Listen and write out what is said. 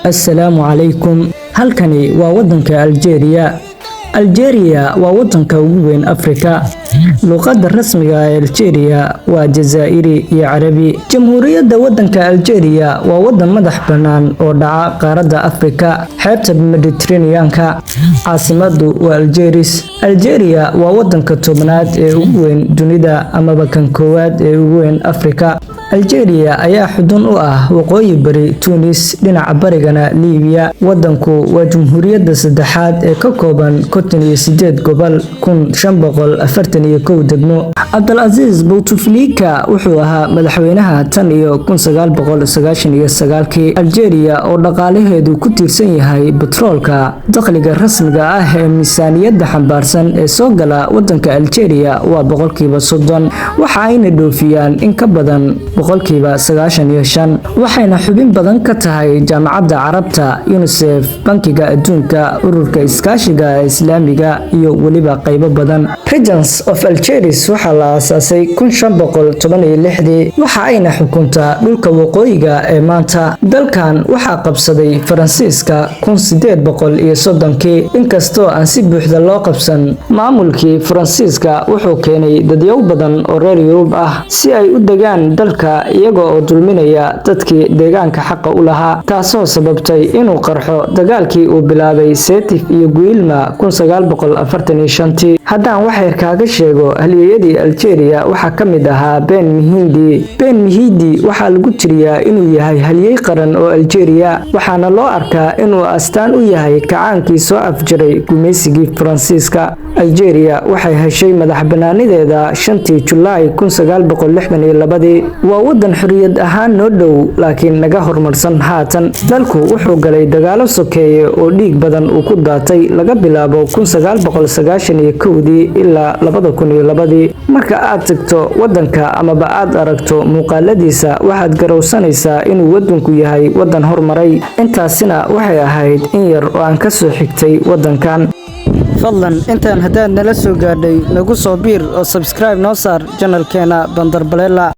Assalaamu calaykum. Halkani waa waddanka Aljeeriya. Aljeeriya waa waddanka ugu weyn Afrika. Luqadda rasmiga ah ee Aljeeriya waa Jazaa'iri iyo Carabi. Jamhuuriyadda waddanka Aljeeriya waa waddan madax bannaan oo dhaca qaaradda Afrika, xeebta Mediterranean-ka. Caasimaddu waa Aljeris. Aljeeriya waa waddanka 10aad ee ugu weyn dunida amaba kan koowaad ee ugu weyn Afrika. Aljeeriya ayaa xudun u ah waqooyi bari Tunis, dhinaca barigana Liibiya. Waddanku waa jamhuuriyadda saddexaad ee ka kooban 58 gobol, 1541 degmo. Cabdulcasiis Bouteflika wuxuu ahaa madaxweynaha tan iyo 1999kii. Aljeeriya oo dhaqaalaheedu ku tiirsan yahay batroolka, dakhliga rasmiga ah ee miisaaniyadda xambaarsan ee soo gala waddanka Aljeeriya waa 30%, waxa ayna dhoofiyaan in ka badan 95%. Waxayna xubin badan ka tahay Jaamacadda Carabta, UNICEF, Bankiga Adduunka, Ururka Iskaashiga Islaamiga iyo weliba qaybo badan. Regents of Algiers waxaa la aasaasay 1516dii, waxa ayna xukuntaa dhulka waqooyiga ee maanta. Dalkan waxaa qabsaday Faransiiska 1830kii, inkastoo aan si buuxda loo qabsan. Maamulkii Faransiiska wuxuu keenay dadyow badan oo reer Yurub ah si ay u degaan dalka, iyaga oo dulminaya dadkii deegaanka xaqa u lahaa, taasoo sababtay inuu qarxo dagaalkii uu bilaabay Setif iyo Guilma 1945tii. Haddaan wax yar kaaga sheego halyeeyadii Aljeeriya, waxaa ka mid ahaa Ben Mhidi. Ben Mhidi waxaa lagu tiriyaa inuu yahay halyey qaran oo Aljeeriya, waxaana loo arkaa inuu astaan u yahay kacaankii soo afjaray gumaysigii Faransiiska. Aljeeriya waxay heshay madax banaanideeda 5tii Julaay 1962dii. Waa wadan xorriyad ahaan noo dhow, laakiin naga horumarsan haatan. Dalku wuxuu galay dagaalo sokeeye oo dhiig badan uu ku daatay laga bilaabo 1991dii ilaa 2002dii. Marka aad tagto wadanka amaba aad aragto muuqaaladiisa, waxaad garowsanaysaa inuu wadanku yahay wadan hormaray. Intaasina waxay ahayd in yar oo aan ka soo xigtay wadankan. Fadlan intaan haddaad nala soo gaadhay, nagu soo biir oo subscribe noo saar channelkeena Bandar Baleela.